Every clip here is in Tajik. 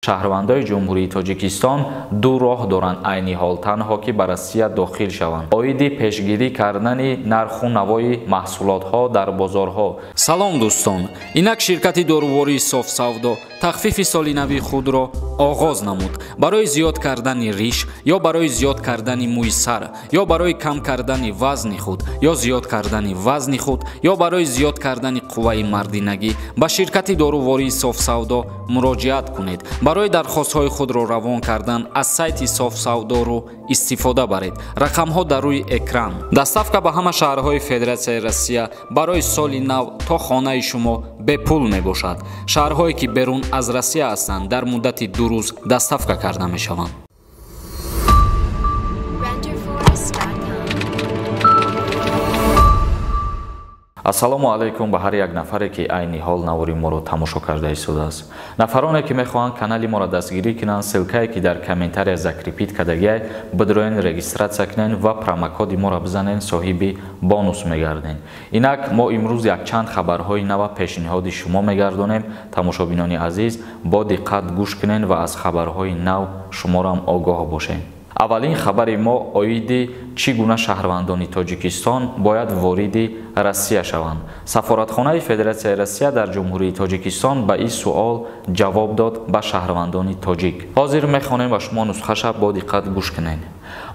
Шаҳрвандои Ҷумҳурии Тоҷикистон ду роҳ доранд айни ҳол танҳо ки ба Россия дохил шаванд. Оиди пешгирӣ кардани нарху навои маҳсулотҳо дар бозорҳо. Салом дӯстон, инак ширкати дорувории Софсавдо тахфифи соли нави худро оғоз намуд. Барои зиёд кардани риш ё барои зиёд кардани мӯи сар ё барои кам кардани вазни худ ё зиёд кардани вазни худ ё барои зиёд кардани қувваи мардинагӣ ба ширкати дорувории Софсавдо муроҷиат кунед. Барои дархостҳои худро равон кардан аз сайти Софсавдо.ру истифода баред. Рақамҳо дар рӯи экран. Доставка ба ҳама шаҳрҳои Федератсияи Россия барои соли нав то хонаи шумо бепул мебошад. Шаҳрҳое ки берун аз Россия ҳастанд дар муддати 2 рӯз доставка карда мешаванд. Ассалому алайкум ба ҳар як нафаре ки айни ҳол навори моро тамошо карда истодааст. Нафароне ки мехоҳанд канали моро дастгирӣ кунанд, ссилкае ки дар комментария закрепит кардагиай, бидроен регистратсия кунен ва промокоди моро бизанен, соҳиби бонус мегарден. Инак мо имрӯз якчанд хабарҳои нава пешниҳоди шумо мегардонем. Тамошобинони азиз, бо диққат гӯш кунен ва аз хабарҳои нав шуморам огоҳ бошед. Аввалин хабари мо оиди чӣ гуна шаҳрвандони Тоҷикистон бояд вориди Россия шаванд. Сафоратхонаи Федератсияи Россия дар Ҷумҳурии Тоҷикистон ба ин суол ҷавоб дод ба шаҳрвандони тоҷик. Ҳозир мехонем ва шумо нусхаша бо диққат гӯш кунед.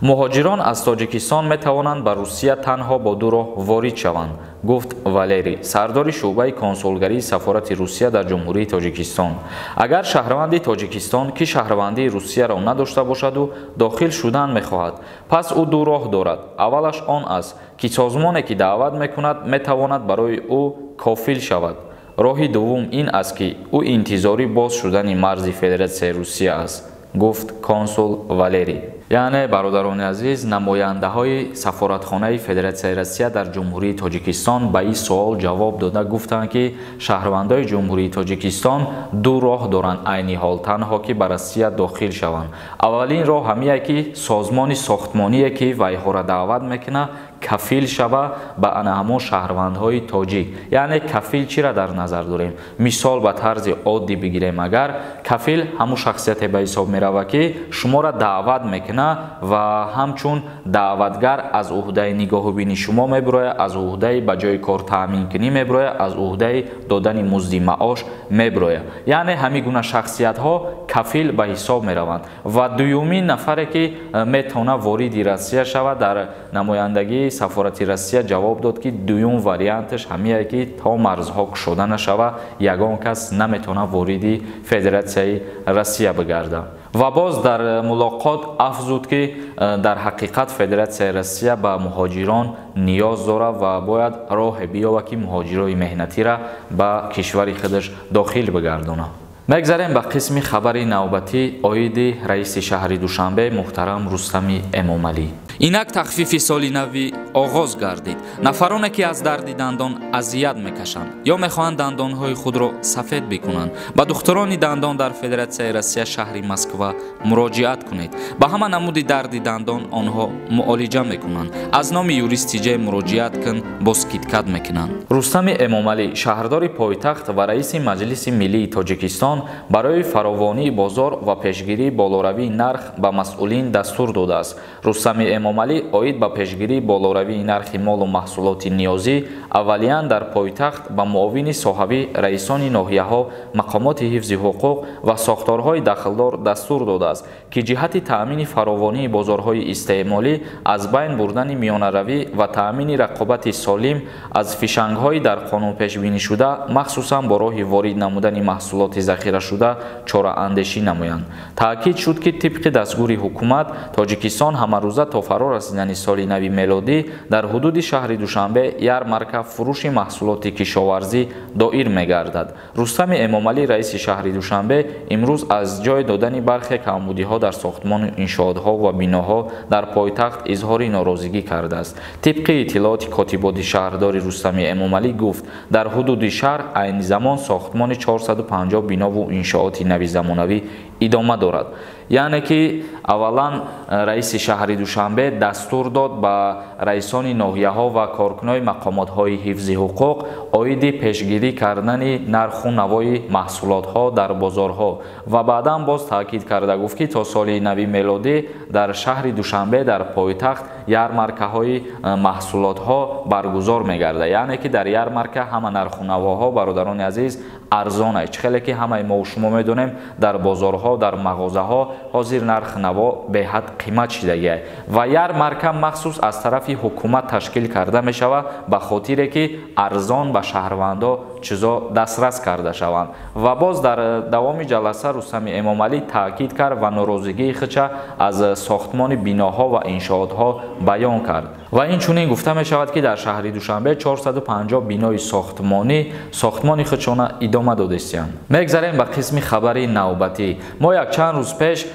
Муҳоҷирон аз Тоҷикистон метавонанд ба Русия танҳо бо ду роҳ ворид шаванд, гуфт Валерий, сардори шӯъбаи консулгарии сафорати Русия дар Ҷумҳурии Тоҷикистон. Агар шаҳрванди Тоҷикистон, ки шаҳрвандии Русияро надошта бошаду дохил шудан мехоҳад, пас ӯ ду роҳ дорад. Аввалаш он аст, ки созмоне, ки даъват мекунад, метавонад барои ӯ кофил шавад. Роҳи дуввум ин аст, ки ӯ интизори боз шудани марзи Федератсияи Русия аст, гуфт консул Валерий. Яъне, бародарони азиз, намояндаҳои сафоратхонаи Федератсияи Россия дар Ҷумҳурии Тоҷикистон ба ин суол ҷавоб дода гуфтанд, ки шаҳрвандои Ҷумҳурии Тоҷикистон ду роҳ доранд айни ҳол танҳо ки ба Россия дохил шаванд. Аввалин роҳ ҳамие ки созмони сохтмоние ки вайҳоро даъват мекунад, кафил шава ба ана ҳамон шаҳрвандҳои тоҷик. Яъне кафил чиро дар назар дорем? Мисол ба тарзи оддӣ бигирем, агар кафил ҳамон шахсияте ба ҳисоб меравад, ки шуморо даъват мекунад ва ҳамчун даъватгар аз уҳдаи нигоҳубини шумо мебирояд, аз уҳдаи ба ҷои кор таъминкунӣ мебирояд, аз уҳдаи додани музди маош мебирояд. Яъне ҳамин гуна шахсиятҳо кафил ба ҳисоб мераванд. Ва дуюмин нафаре ки метавонад вориди Россия шавад, дар намояндагии сафорати Россия ҷавоб дод, ки дуюм варианташ ҳамие ки то марзҳо кушода нашава, ягон кас наметавонад вориди Федератсияи Россия бигардад. Ва боз дар мулоқот афзуд, ки дар ҳақиқат Федератсияи Россия ба муҳоҷирон ниёз дорад ва бояд роҳе биёбад, ки муҳоҷирои меҳнатиро ба кишвари худаш дохил бигардонад. Мегзарем ба қисми хабари навбатӣ оиди раиси шаҳри Душанбе муҳтарам Рустами Эмомалӣ. Инак тахфифи соли навӣ оғоз гардид. Нафароне ки аз дарди дандон азият мекашанд ё мехоҳанд дандонҳои худро сафед бикунанд, ба духтурони дандон дар Федератсияи Россия шаҳри Москва муроҷиат кунед. Ба ҳама намуди дарди дандон онҳо муолиҷа мекунанд. Аз номи юристи ҷ муроҷиат кун, бо скидкат мекунанд. Рустами Эмомалӣ, шаҳрдори пойтахт ва раиси Маҷлиси Миллии Тоҷикистон, барои фаровонии бозор ва пешгирии болоравии нарх ба масъулин дастур додааст. Рустами Эмомалӣ оид ба пешгирии болоравии нархи молу маҳсулоти ниёзӣ аввалиян дар пойтахт ба муовини соҳавӣ, раисони ноҳияҳо, мақомоти ҳифзи ҳуқуқ ва сохторҳои дахлдор дастур додааст, ки ҷиҳати таъмини фаровонии бозорҳои истеъмолӣ, аз байн бурдани миёнаравӣ ва таъмини рақобати солим аз фишангҳои дар қонун пешбинишуда, махсусан бо роҳи ворид намудани маҳсулоти захирашуда чораандешӣ намоянд. Таъкид шуд, ки тибқи дастгури ҳукумат Тоҷикистон ҳамарӯза то фаро расидани соли нави мелодӣ дар ҳудуди шаҳри Душанбе ярмарка фурӯши маҳсулоти кишоварзӣ доир мегардад. Рустами Эмомалӣ, раиси шаҳри Душанбе, имрӯз аз ҷой додани бархе камбудиҳо дар сохтмону иншоотҳо ва биноҳо дар пойтахт изҳори норозигӣ кардааст. Тибқи иттилооти котиботи шаҳрдори Рустами Эмомалӣ гуфт, дар ҳудуди шаҳр айни замон сохтмони 450 бинову иншооти нави замонавӣ идома дорад. Яъне ки аввалан раиси шаҳри Душанбе Душанбе дастур дод ба раисони ноҳияҳо ва коркунони мақомотҳои ҳифзи ҳуқуқ оиди пешгирӣ кардани нарху навои маҳсулотҳо дар бозорҳо ва баъдан боз таъкид карда гуфт, ки то соли нави мелодӣ дар шаҳри Душанбе дар пойтахт ярмаркаҳои маҳсулотҳо баргузор мегардад. Яъне ки дар ярмарка ҳама нарху навоҳо, бародарони азиз, арзон аст. Чӣ хеле ки ҳамаи мо шумо медонем, дар бозорҳо, дар мағозаҳо ҳозир нарх наво беҳад қимат шидагиаст ва ярмарка махсус аз тарафи ҳукумат ташкил карда мешавад ба хотире ки арзон ба шаҳрвандо чизо дастрас карда шаванд. Ва боз дар давоми ҷаласа Рустами Эмомалӣ таъкид кард ва норозигии худша аз сохтмони биноҳо ва иншоотҳо баён кард. Ва инчунин гуфта мешавад, ки дар шаҳри Душанбе 450 бинои сохтмонӣ сохтмони худшона идома додистиянд. Мегзарем ба қисми хабари навбатӣ. Мо якчанд рӯз пеш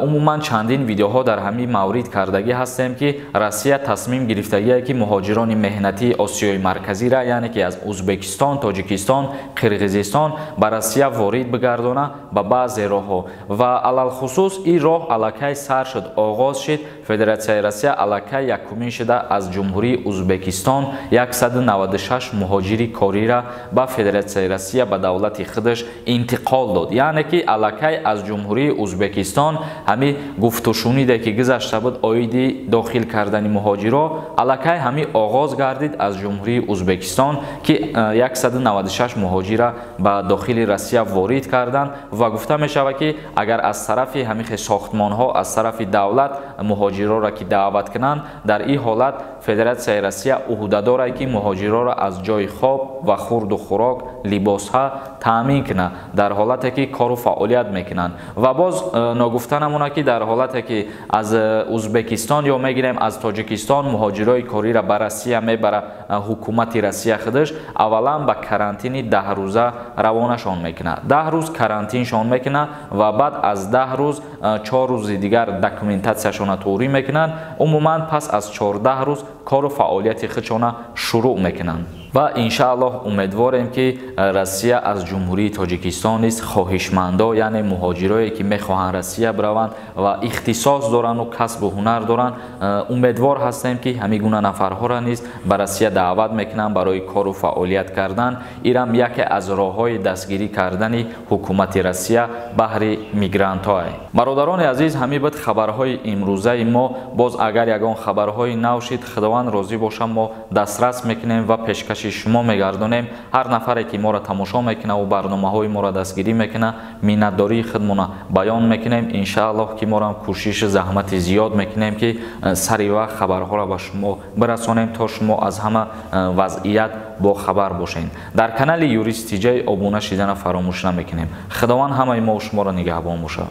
умуман чандин видеоҳо дар ҳамин маврид кардагӣ ҳастем, ки Россия тасмим гирифтагие, ки муҳоҷирони меҳнатии Осиёи Марказира, яъне ки аз Узбекистон, Тоҷикистон, Қирғизистон ба Россия ворид бигардона ба баъзе роҳҳо ва алалхусус ин роҳ аллакай сар шуд, оғоз шуд. Федератсияи Россия аллакай якумин шуда аз Ҷумҳурии Узбекистон 196 муҳоҷири корира ба Федератсияи Россия ба давлати худаш интиқол дод. Яъне ки аллакай аз Ҷумҳурии Узбекистон ҳами гуфтушуниде ки гузашта буд оиди дохил кардани муҳоҷиро, аллакай ҳами оғоз гардид аз Ҷумҳурии Узбекистон, ки 196 муҳоҷира ба дохили Россия ворид карданд. Ва гуфта мешавад, ки агар аз тарафи ҳамихе сохтмонҳо, аз тарафи давлат муҳоҷироро ки даъват кунанд, дар ин ҳолат Федератсияи Россия уҳдадор аст, ки муҳоҷироро аз ҷои хоб ва хурду хӯрок, либосҳо таъмин кунад дар ҳолате ки кору фаъолият мекунанд. Ва боз ногуфта намонад, ки дар ҳолате ки аз Узбекистон ё мегирем аз Тоҷикистон муҳоҷирои кориро ба Россия мебара ҳукумати Россия худаш аввалан ба карантини 10 рӯза равонашон мекунад. 10 рӯз карантиншон мекунад ва баъд аз 10 рӯз 4 рӯзи дигар документатсияшонро тӯрӣ мекунанд. Умуман пас аз 14 рӯз кору фаъолияти худшона шурӯъ мекунанд. Ва иншааллоҳ умедворем, ки Россия аз Ҷумҳурии Тоҷикистон низ хоҳишмандо, яъне муҳоҷирое ки мехоҳанд Россия бираванд ва ихтисос доранду касбу ҳунар доранд, умедвор ҳастем, ки ҳамин гуна нафарҳоро низ ба Россия даъват мекунанд барои кору фаъолият кардан. Ирам яке аз роҳҳои дастгирӣ кардани ҳукумати Россия баҳри мигрантҳое. Бародарони азиз, ҳамин буд хабарҳои имрӯзаи мо. Боз агар ягон хабарҳои нав шид, Худованд розӣ бошад, мо дастрас мекунем ва пешкаши шумо мегардонем. Ҳар нафаре ки моро тамошо мекунад ва барномаҳои моро дастгирӣ мекунад, миннатдории худмона баён мекунем. Иншааллоҳ ки морам кӯшишу заҳмати зиёд мекунем, ки сари вақт хабарҳоро ба шумо бирасонем, то шумо аз ҳама вазъият бохабар бошед. Дар канали Юрист Тиҷай обуна шидана фаромӯш намекунем. Худованд ҳамаи мо шуморо нигаҳбон бошад.